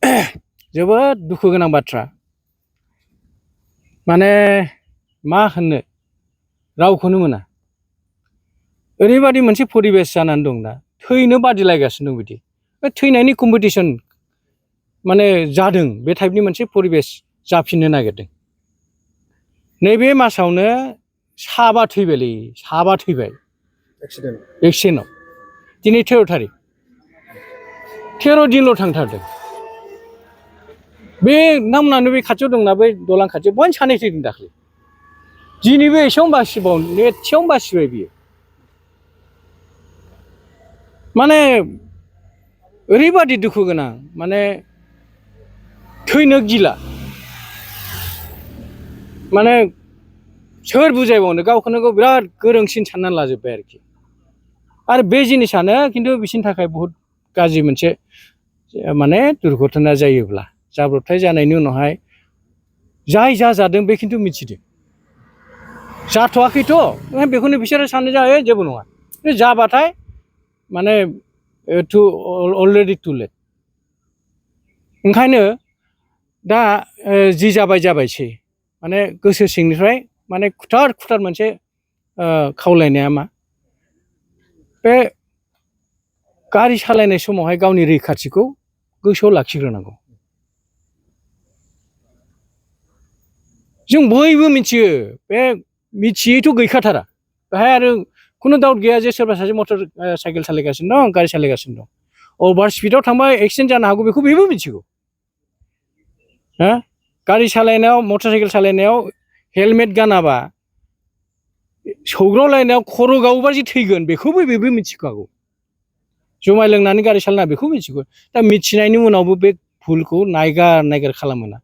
जोबोद दुखु गोनां बाथ्रा माने मा होननो रावखौनो मोना ओरैबादि मोनसे परिबेस जानानै दं दा थैनो बादिलायगासिनो दं बिदि थैनायनि कम्पिटिसन माने जादों बे टाइपनि मोनसे परिबेस जाफिननो नागिरदों नैबे मासावनो साबा थैबायलै साबा थैबाय एक्सिडेन्टआव दिनै 13 थारिख 13 दिनल' थांथारदों बे नामनानो बे खाथियाव दंना बै दलां खाथियाव बहाय सानै थैदों दाख्लै दिनैबो एसेयावनो बासिबाव एसेयावनो बासिबाय बियो माने ओरैबादि दुखु गोनां माने थैनो गिला माने सोर बुजायबावनो गावखौनो गाव बिराद गोरोंसिन साननानै लाजोब्बाय आरोखि आरो बे जिनिसानो खिन्थु बिसिनि थाखाय बहुत गाज्रि मोनसे माने दुर्घटना जायोब्ला जाब्रबथाय जानायनि उनावहाय जाय जादों बे खिन्थु मिथिदों जाथ'वाखैथ' बेखौनो बिसोरो सानो जायो जेबो नङा जाबाथाय माने अलरेडि टु लेट ओंखायनो दा जि जाबायसै माने गोसो सिंनिफ्राय माने खुथार मोनसे खावलायनाया मा बे गारि सालायनाय समावहाय गावनि रैखाथिखौ गोसोआव लाखिग्रोनांगौ जों बयबो मिथियो बे मिथियैथ' गैखाथारा बेहाय आरो खुनु डाउट गैया जे सोरबा सासे मटर साइकेल सालायगासिनो दं गारि सालायगासिनो दं अभार स्पिडआव थांबा एक्सिडेन्ट जानो हागौ बेखौ बेबो मिथिगौ हा गारि सालायनायाव मटर साइकेल सालायनायाव हेलमेट गानाबा सौग्रावलायनायाव खर' गावोबा जे थैगोन बेखौबो बेबो मिथिखागौ जुमाय लोंनानै गारि सालायना बेखौ मिथिगौ दा मिथिनायनि उनावबो बे भुलखौ नायगार खालामोना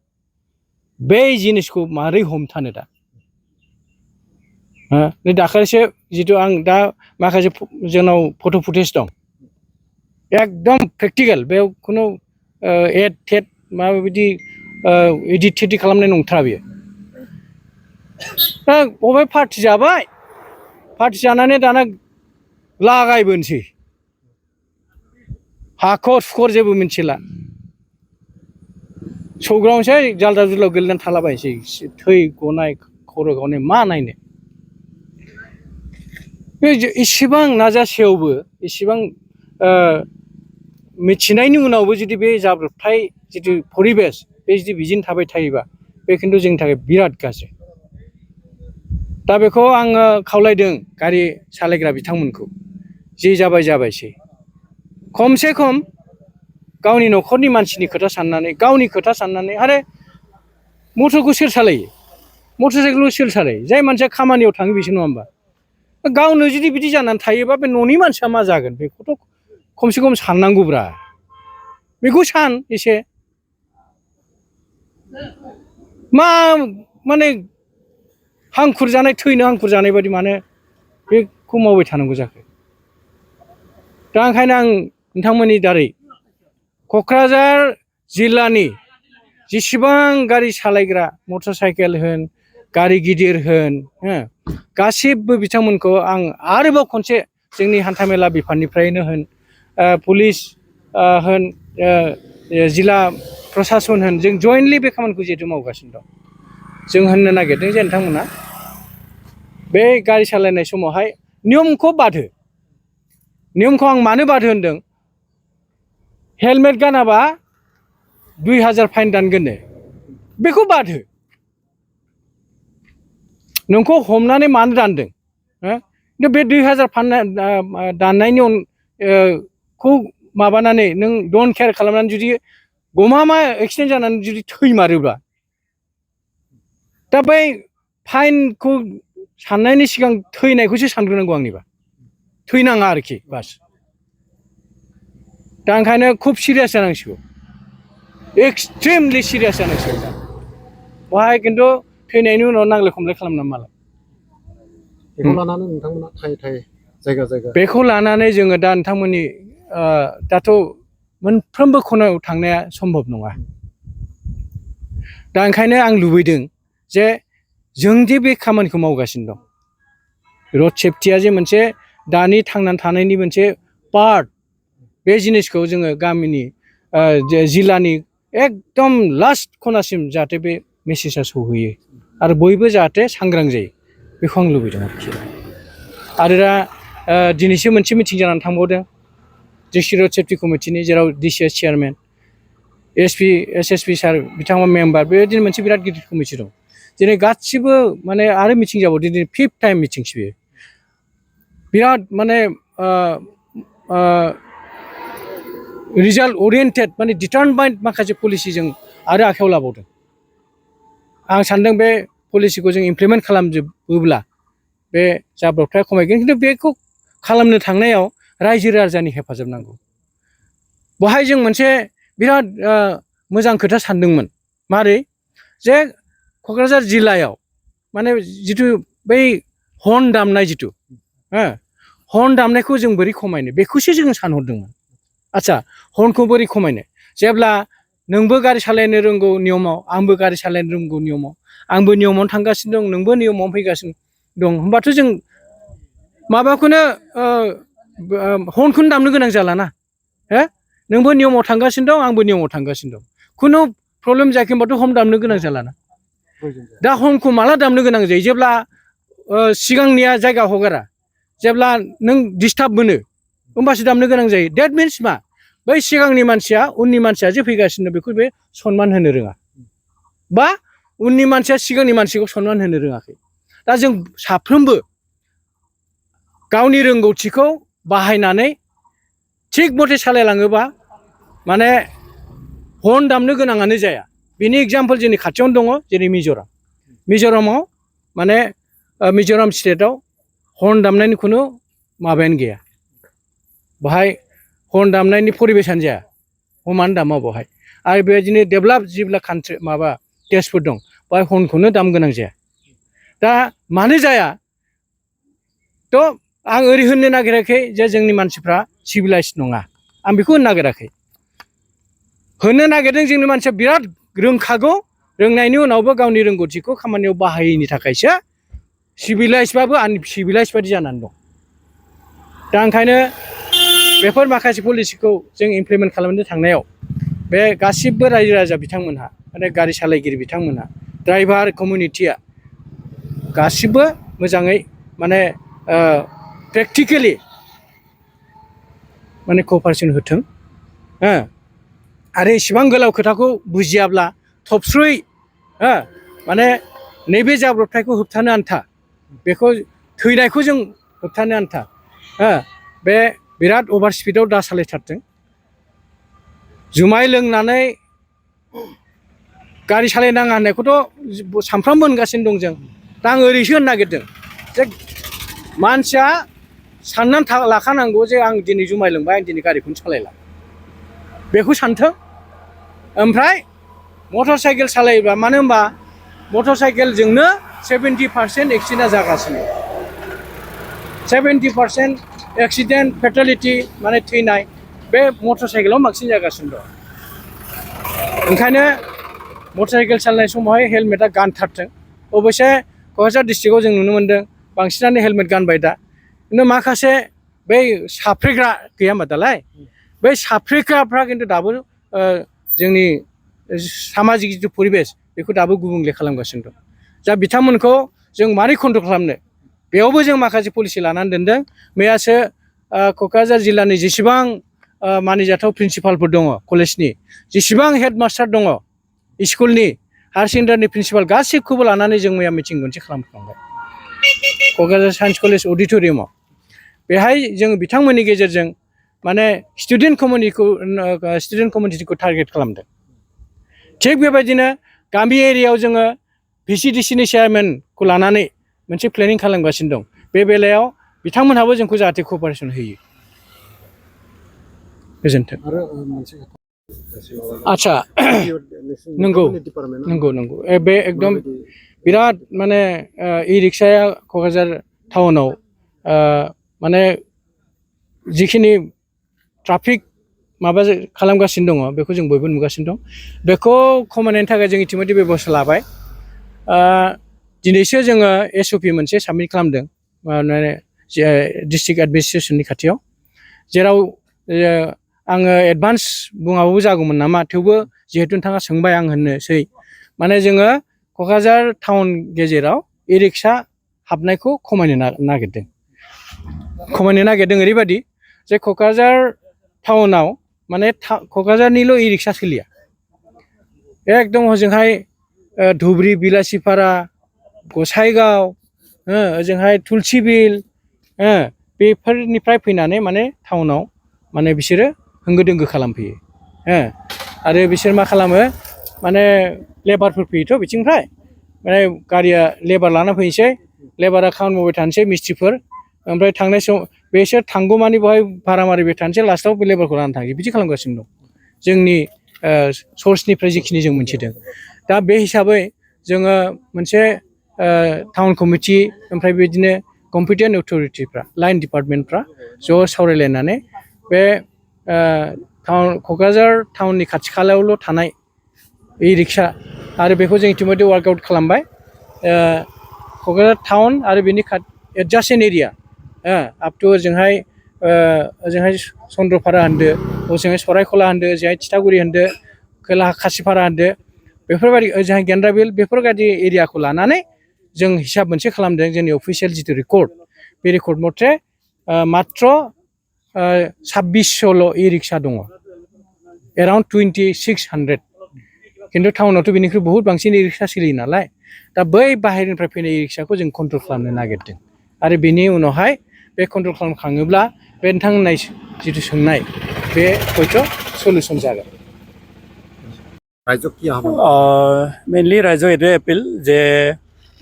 बे जिनिसखौ मारै हमथानो दा नै दाखालिसो जितु आं दा माखासे जोंनाव फट' फुटेज दं एकदम प्रेक्टिकेल बेयाव खुनु एड टेड माबायदि इडिट थिडिट खालामनाय नंथारा बेयो दा बबे पार्टि जाबाय पार्टि जानानै दाना लागायबोनोसै हाखर सुखर जेबो मिथिला सौग्रावनोसै जाल्दा जुल्दाव गोलैनानै थालाबायनोसै थै गनाय खर' गावनाय मा नायनो बे इसेबां नाजासेयावबो इसेबां मिथिनायनि उनावबो जुदि बे जाब्रबथाय जितु परिबेस बे जुदि बिदिनो थाबाय थायोबा बे खिन्थु जोंनि थाखाय बिराद गाज्रि दा बेखौ आङो खावलायदों गारि सालायग्रा बिथांमोनखौ जि जाबायसै खमसे खम गावनि न'खरनि मानसिनि खोथा साननानै गावनि खोथा साननानै आरो मटरखौ सोर सालायो मटर साइकेलखौ सोर सालायो जाय मानसिया खामानियाव थाङो बेसो नङा होमबा गावनो जुदि बिदि जानानै थायोबा बे न'नि मानसिया मा जागोन बेखौथ' खमसे खम साननांगौब्रा बेखौ सान एसे मा माने हांखुर जानाय थैनो हांखुर जानाय बादि मानो बेखौ मावबाय थानांगौ जाखो दा ओंखायनो आं नोंथांमोननि दारै क'क्राझार जिल्लानि जेसेबां गारि सालायग्रा मटर साइकेल होन गारि गिदिर होन गासिबो बिथांमोनखौ आं आरोबाव खनसे जोंनि हान्थामेला बिफाननिफ्रायनो होन पुलिस होन जिल्ला प्रसासन होन जों जयेन्टलि बे खामानिखौ जिहेतु मावगासिनो दं जों होननो नागिरदों जे नोंथांमोना बे गारि सालायनाय समावहाय नियमखौ बादहो नियमखौ आं मानो बादहो होनदों हेलमेट गानाबा 2000 फाइन दानगोननो बेखौ बादहो नोंखौ हमनानै मानो दानदों खिन्थु बे 2000 फाइन दाननायनि खौ माबानानै नों डन्ट केयार खालामनानै जुदि गमामा एक्सिडेन्ट जानानै जुदि थैमारोब्ला दा बै फाइनखौ साननायनि सिगां थैनायखौसो सानग्रोनांगौ आंनिबा थैनाङा आरोखि बास दा ओंखायनो खुब सिरियास जानांसिगौ एक्सट्रिमलि सिरियास जानांसिगौ दा बाहाय खिन्थु थैनायनि उनाव नांलाय खमलाय खालामना मालाय बेखौ लानानै नोंथांमोना थाय जायगा बेखौ लानानै जोङो दा नोंथांमोननि दाथ' मोनफ्रोमबो खनायाव थांनाया सम्भब नङा दा ओंखायनो आं लुबैदों जे जों जे बे खामानिखौ मावगासिनो दं रड सेफटिया जे मोनसे दानि थांनानै थानायनि मोनसे पार्ट बे जिनिसखौ जोङो गामिनि जिल्लानि एकदम लास्ट खनासिम जाहाथे बे मेसेजआ सौहैयो आरो बयबो जाहाथे सांग्रां जायो बेखौ आं लुबैदों आरोखि। आरो दा दिनैसो मोनसे मिटिं जानानै थांबावदों डिस्ट्रिक्ट रड सेफ्टि कमिटिनि, जेराव DCS चेयारमेन, SSP सार बिथाङा मेम्बार, बेबायदिनो मोनसे बिराद गिदिर कमिटि दं। दिनै गासिबो माने आरो मिटिं जाबावदों, दिनै 5th टाइम मिटिंसो बेयो। बिराद माने रिजाल्ट ओरिएन्टेड माने डिटारमाइन्ड माखासे पलिसिजों आरो आखायाव लाबावदों। आं सानदों बे पलिसिखौ जों इमप्लिमेन्ट खालामजोबोब्ला बे जाब्रबथाया खमायगोन। खिन्थु बेखौ खालामनो थांनायाव रायजो राजानि हेफाजाब नांगौ। बेवहाय जों मोनसे बिराद मोजां खोथा सानदोंमोन, मारै जे क'क्राझार जिल्लायाव माने जिथु बै हर्न दामनाय जिथु हर्न दामनायखौ जों बोरै खमायनो बेखौसो जों सानहरदोंमोन। आच्छा, हर्नखौ बोरै खमायनो? जेब्ला नोंबो गारि सालायनो रोंगौ नियमाव, आंबो गारि सालायनो रोंगौ नियमाव, आंबो नियमावनो थांगासिनो दं, नोंबो नियमावनो फैगासिनो दं, होमबाथ' जों माबाखौनो हर्नखौनो दामनो गोनां जालाना। नोंबो नियमाव थांगासिनो दं, आंबो नियमाव थांगासिनो दं, खुनु प्रब्लेम जायाखै, होमबाथ' हर्न दामनो गोनां जालाना। दा हर्नखौ माला दामनो गोनां जायो? जेब्ला सिगांनिया जायगा हगारा, जेब्ला नों डिस्टार्ब मोनो होमबासो दामनो गोनां जायो। डेट मिन्स मा? बै सिगांनि मानसिया उननि मानसिया जे फैगासिनो बेखौ बे सनमान होनो रोङा, बा उननि मानसिया सिगांनि मानसिखौ सनमान होनो रोङाखै। दा जों साफ्रोमबो गावनि रोंगौथिखौ बाहायनानै थिग मथे सालायलाङोबा माने हर्न दामनो गोनाङानो जाया। बेनि एग्जाम्पल जोंनि खाथियावनो दङ, जेरै मिज'रामाव माने मिज'राम स्टेटआव हर्न दामनायनि खुनु माबायानो गैया। बाहाय हर्न दामनायनि परिबेसानो जाया, हमानो दामा बहाय। आरो बेबायदिनो डेभेलप जेब्ला कान्ट्रि माबा देशफोर दं बाहाय हर्नखौनो दाम गोनां जाया। दा मानो जाया? थ' आं ओरै होननो नागिराखै जे जोंनि मानसिफ्रा सिभिलाइज नङा, आं बेखौ होननो नागिराखै। होननो नागिरदों जोंनि मानसिया बिराद रोंखागौ, रोंनायनि उनावबो गावनि रोंगौथिखौ खामानियाव बाहायैनि थाखायसो सिभिलाइसबाबो आनसिभिलाइस बायदि जानानै दं। दा ओंखायनो बेफोर माखासे पलिसिखौ जों इमप्लिमेन्ट खालामनो थांनायाव बे गासिबो रायजो राजा बिथांमोनहा, माने गारि सालायगिरि बिथांमोनहा, ड्राइभार कमिउनिटिया गासिबो मोजाङै माने प्रेक्टिकेलि माने कपारेसन होथों। आरो इसेबां गोलाव खोथाखौ बुजियाब्ला थबस्रुयै माने नैबे जाब्रबथायखौ होबथानो आन्था, बेखौ थैनायखौ जों होबथानो आन्था बे बिराद अभार स्पिडआव दा सालायथारथों। जुमाय लोंनानै गारि सालायनाङा होननायखौथ' सानफ्रामबो होनगासिनो दं जों। दा आं ओरैसो होननो नागिरदों जे मानसिया साननानै लाखानांगौ जे आं दिनै जुमाय लोंबाय, आं दिनै गारिखौनो सालायला, बेखौ सानथों। ओमफ्राय मटर साइकेल सालायोबा, मानो होनबा मटर साइकेलजोंनो 70% एक्सिडेन्टआ जागासिनो। 70% एक्सिडेन्ट फेटालिटि माने थैनाय बे मटर साइकेलाव बांसिन जागासिनो दं। ओंखायनो मटर साइकेल सालायनाय समावहाय हेलमेटआ गानथारथों। अबयसे क'क्राझार डिस्ट्रिक्टआव जों नुनो मोनदों बांसिनानो हेलमेट गानबाय दा, खिन्थु माखासे बै साफ्रेग्रा गैया होमबा दालाय, बै साफ्रेग्राफ्रा खिन्थु दाबो जोंनि सामाजिक जिथु परिबेस बेखौ दाबो गुबुंले खालामगासिनो दं। दा बिथांमोनखौ जों मारै कन्ट्रल खालामनो, बेयावबो जों माखासे पलिसि लानानै दोनदों। मैयासो क'क्राझार जिल्लानि जेसेबां मानिजाथाव प्रिन्सिपालफोर दङ कलेजनि, जेसेबां हेडमास्टार दङ स्कुलनि, हायार सेकेन्डारिनि प्रिन्सिपाल, गासिबखौबो लानानै जों मैया मिटिं मोनसे खालामखांबाय क'क्राझार साइन्स कलेज अडिट'रियामाव। बेहाय जों बिथांमोननि गेजेरजों माने स्टुडेन्ट कमिउनिटिखौ टारगेट खालामदों। थिग बेबायदिनो गामि एरियायाव जोङो VCDCनि चेयारमेनखौ लानानै मोनसे प्लेनिं खालामगासिनो दं। बे बेलायाव बिथांमोनहाबो जोंखौ जाहाथे कपारेसन होयो। गोजोन्थों। आरो मोनसे आच्छा, नंगौ बे एकदम बिराद माने इ रिक्साया क'क्राझार टाउनाव माने जिखिनि ट्राफिक माबा खालामगासिनो दङ बेखौ जों बयबो नुगासिनो दं। बेखौ खमायनायनि थाखाय जों इतिमধ্যे बेबस्था लाबाय। दिनैसो जोङो SOP मोनसे साबमिट खालामदों माने डिस्ट्रिक्ट एडमिनिस्ट्रेसननि खाथियाव, जेराव आङो एडभान्स बुङाबाबो जागौमोन नामा थेवबो जिहेतु नोंथाङा सोंबाय आं होननोसै माने जोङो क'क्राझार टाउन गेजेराव इ रिक्सा हाबनायखौ खमायनो नागिरदों ओरैबायदि जे क'क्राझार टाउनाव माने क'क्राझारनिल' इ रिक्सा सोलिया एकदम हजोंहाय धुब्रि बिलासिपारा गसाइगाव ओजोंहाय तुलसिबिल बेफोरनिफ्राय फैनानै माने टाउनाव माने बिसोरो होंगो दोंगो खालामफैयो आरो बिसोर मा खालामो माने लेबारफोर फैयोथ' बिथिंनिफ्राय माने गारिया लेबार लाना फैनोसै लेबारा खामानि मावबाय थानोसै मिस्ट्रिफोर ओमफ्राय थांनाय समाव बेसोर थांगौमानि बेवहाय भारा मारिबाय थानोसै लास्टआव बे लेबारखौ लानानै थांसै बिदि खालामगासिनो दं जोंनि सर्सनिफ्राय जिखिनि जों मोनथिदों दा बे हिसाबै जोङो मोनसे टाउन कमिटि ओमफ्राय बिदिनो कम्पिटेन्ट अथ'रिटिफ्रा लाइन डिपार्टमेन्टफ्रा ज' सावरायलायनानै बे क'क्राझार टाउननि खाथि खालायावल' थानाय इ रिक्सा आरो बेखौ जों इतिमধ্যे वार्कआउट खालामबाय क'क्राझार टाउन आरो बेनि एडजासेन्ट एरिया आप टु ओजोंहाय चन्द्रपारा होनदो ओजोंहाय सरायखला होनदो ओजोंहाय थिथागुरि होनदो खोलाहा खासिपारा होनदो बेफोरबायदि ओजोंहाय गेन्द्राबिल बेफोरबायदि एरियाखौ लानानै जों हिसाब मोनसे खालामदों जोंनि अफिसियेल जिथु रेकर्ड बे रेकर्ड मथे मात्र 2600ल' इ रिक्सा दङ एराउन्ड 2600 खिन्थु टाउनावथ' बेनिख्रुइ बहुद बांसिन इ रिक्सा सोलियो नालाय दा बै बाहेरनिफ्राय फैनाय इ रिक्साखौ जों कन्ट्रल खालामनो नागिरदों आरो बेनि उनावहाय बे कन्ट्रल खालामखाङोब्ला बे नोंथां होननाय जिथु सोंनाय बे हयथ' सलुसन जागोन ৰাইজক কি আহ্বান মেইনলি ৰাইজক এইটোৱে এপিল যে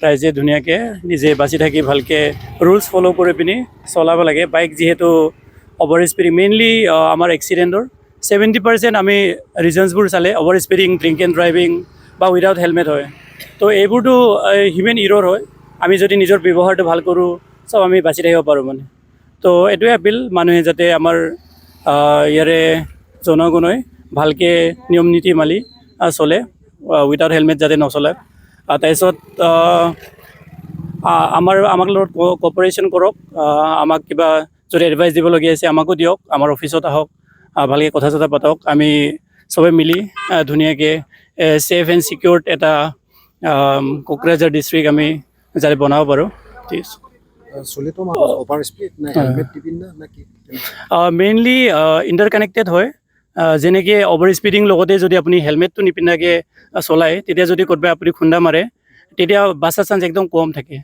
ৰাইজে ধুনীয়াকৈ নিজে বাচি থাকি ভালকৈ ৰুলছ ফ'ল' কৰি পিনি চলাব লাগে বাইক যিহেতু অভাৰ স্পীডিং মেইনলি আমাৰ এক্সিডেণ্টৰ 70% আমি ৰিজনছবোৰ চালে over speeding drink and driving বা উইদাউট হেলমেট হয় তো এইবোৰতো হিউমেন ইৰ'ৰ হয় আমি যদি নিজৰ ব্যৱহাৰটো ভাল কৰোঁ চব আমি বাচি থাকিব পাৰোঁ মানে তো এইটোৱে এপিল মানুহে যাতে আমাৰ ইয়াৰে জনগণই ভালকৈ নিয়ম নীতি মালি চলে উইদাউট হেলমেট যাতে নচলে তাৰপিছত আমাক লগত কপাৰেশ্যন কৰক আমাক কিবা যদি এডভাইচ দিবলগীয়া আছে আমাকো দিয়ক আমাৰ অফিচত আহক ভালকৈ কথা চথা পাতক আমি চবে মিলি ধুনীয়াকৈ ছেফ এণ্ড ছিকিউৰ্ড এটা কোকৰাঝাৰ ডিষ্ট্ৰিক্ট আমি যাতে বনাব পাৰোঁ ঠিক আছে চলিত মানুহ অভাৰ স্পীড নে হেলমেট নিপিন্ধে নে কি মেইনলি ইণ্টাৰ কানেক্টেড হয় যেনেকৈ অভাৰ স্পীডিং লগতে যদি আপুনি হেলমেটটো নিপিন্ধাকৈ চলায় তেতিয়া যদি ক'ৰবাত আপুনি খুন্দা মাৰে তেতিয়া বাচাৰ চান্স একদম কম থাকে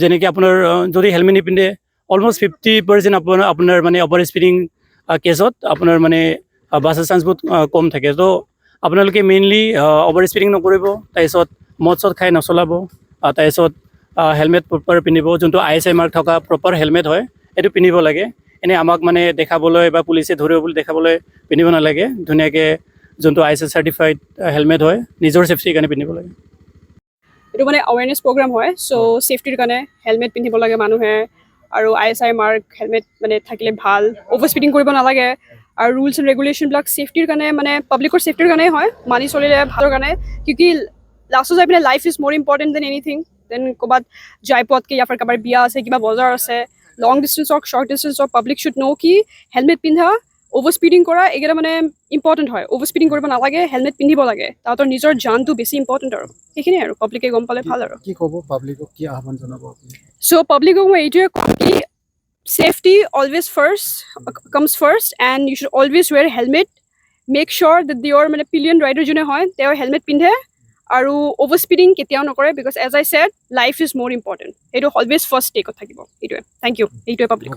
যেনেকৈ আপোনাৰ যদি হেলমেট নিপিন্ধে অলমষ্ট 50% আপোনাৰ মানে অভাৰ স্পীডিং কেছত আপোনাৰ মানে বাচাৰ চান্স বহুত কম থাকে তো আপোনালোকে মেইনলি অভাৰ স্পীডিং নকৰিব তাৰপিছত মদ চদ খাই নচলাব তাৰপিছত হেলমেট প্ৰপাৰ পিন্ধিব যোনটো ISI মাৰ্ক থকা প্ৰপাৰ হেলমেট হয় এইটো পিন্ধিব লাগে এনেই আমাক মানে দেখাবলৈ বা পুলিচে ধৰিব বুলি দেখাবলৈ পিন্ধিব নালাগে ধুনীয়াকৈ যোনটো ISI চাৰ্টিফাইড হেলমেট হয় নিজৰ ছেফটিৰ কাৰণে পিন্ধিব লাগে এইটো মানে আৱেৰনেছ প্ৰগ্ৰাম হয় চ' ছেফটিৰ কাৰণে হেলমেট পিন্ধিব লাগে মানুহে আৰু ISI মাৰ্ক হেলমেট মানে থাকিলে ভাল অভাৰ স্পীডিং কৰিব নালাগে আৰু ৰুলছ এণ্ড ৰেগুলেশ্যনবিলাক ছেফটিৰ কাৰণে মানে পাব্লিকৰ ছেফটিৰ কাৰণেই হয় মানি চলিলে ভালৰ কাৰণে কিউকি লাষ্টত যাই পিনে লাইফ ইজ মোৰ ইম্পৰ্টেণ্ট দেন এনিথিং দেন ক'ৰবাত যাই পোৱাতকৈ ইয়াৰ পৰা কাৰোবাৰ বিয়া আছে কিবা বজাৰ আছে লং ডিষ্টেঞ্চ হওক শ্বৰ্ট ডিষ্টেঞ্চ হওক পাব্লিক শ্বুড ন' কি হেলমেট পিন্ধা অভাৰ স্পীডিং কৰা এইকেইটা মানে ইম্পৰ্টেণ্ট হয় অভাৰ স্পীডিং কৰিব নালাগে হেলমেট পিন্ধিব লাগে তাহাঁতৰ নিজৰ জানটো বেছি ইম্পৰ্টেণ্ট আৰু সেইখিনিয়ে আৰু পাব্লিকে গম পালে ভাল আৰু কি ক'ব পাব্লিকক কি আহ্বান জনাব চ' পাব্লিকক মই এইটোৱে কওঁ কি safety always comes first and you should always wear a helmet make sure that your মানে pillion rider যোনে হয় তেওঁ হেলমেট পিন্ধে আৰু অভাৰ স্পীডিং কেতিয়াও নকৰে because age I said life is মোৰ ইম্পৰ্টেণ্ট এইটো অলৱেজ ফাৰ্ষ্ট টেকত থাকিব এইটোৱে থেংক ইউ এইটোৱে পাব্লিক